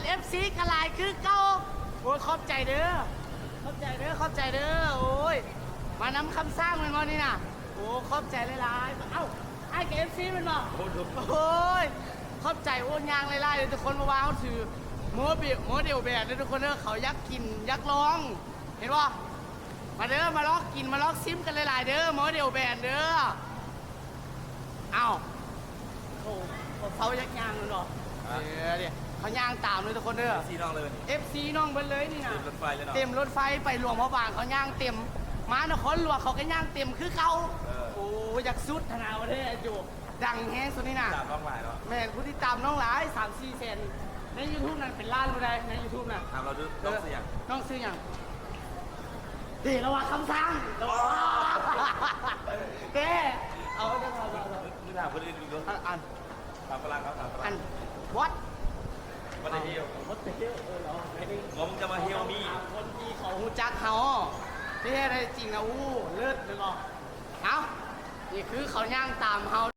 ເອັຟຊີກໍຫຼາຍຄືເກົ່າ. ໂອ້ຍ ຂອບໃຈເດີ ຂອບໃຈເດີ ຂອບໃຈເດີ. ໂອ້ຍ ມານຳຄຳສ້າງແມ່ນບໍ່ນີ້ນະ? ໂອ້ ຂອບໃຈຫຼາຍໆ. ເອົ້າ ອ້າຍກໍເອັຟຊີແມ່ນບໍ່? ໂອ້ໂດ ໂອ້ຍ ຂອບໃຈ. ໂອ້ ຍ່າງຫຼາຍໆເດີທຸກຄົນ ເພາະວ່າເຮົາຖືໂມເດລ ໂມເດລແບຣນເດີທຸກຄົນເດີ. ເຂົາຢາກກິນ ຢາກລອງ ເຫັນບໍ່? ມາເດີ ມາລອງກິນ ມາລອງຊິມກັນຫຼາຍໆເດີ ໂມເດລແບຣນເດີ. ອ້າວ ໂອ້ ເຂົາເຊົາຢາກຍ່າງແມ່ນບໍ່? ອ່ະ ເອີ ເດ ເຂົາຍ່າງຕາມເລີຍທຸກຄົນເດີ ເອັຟຊີນ້ອງເລີຍ ເອັຟຊີນ້ອງເບິດເລີຍນີ້ນະ. ເຕັມລົດໄຟເລີຍເນາະ ເຕັມລົດໄຟ ໄປຫຼວງພະບາງເຂົາຍ່າງເຕັມ ມານະຄອນຫຼວງເຂົາກໍຍ່າງເຕັມຄືເກົ່າ. ເອີ ໂອ້ ຢາກສຸດຫັ້ນນະ ວ່າເດ້ໂຈ ດັງແຮງສຸດນີ້ນະ. ຕາມນ້ອງຫຼາຍເນາະ. ແມ່ນ ຜູ້ຕິດຕາມນ້ອງຫຼາຍ ສາມສີ່ແສນ ໃນຢູທູບນັ້ນເປັນລ້ານບໍ່ໄດ້ ໃນຢູທູບນະ. ຖາມລາວດູ ເອີ ນ້ອງຊື່ຫຍັງ? ນ້ອງຊື່ຫຍັງ? ເດ ລະວ່າຄຳສ້າງ. ອໍ ເດ້ ເອົາ ເອົາ ເອົາ ເອົາ ມຶງ ມຶງຖາມຄົນອື່ນດູ. ອັນ ອັນ ຖາມຝຣັ່ງເຂົາ ຖາມຝຣັ່ງ. ອັນ what? What the hell? What the hell? ເອີ ເອົາໄປເລີຍ. ບໍ່ ມຶງຈະມາ help me ຄົນທີ່ເຂົາຮູ້ຈັກເຮົາ ທີ່ແທ້ຈິງນະ. ໂອ້ ເລີດແມ່ນບໍ່? ເອົ້າ ນີ້ຄືເຂົາຍ່າງຕາມເຮົາ.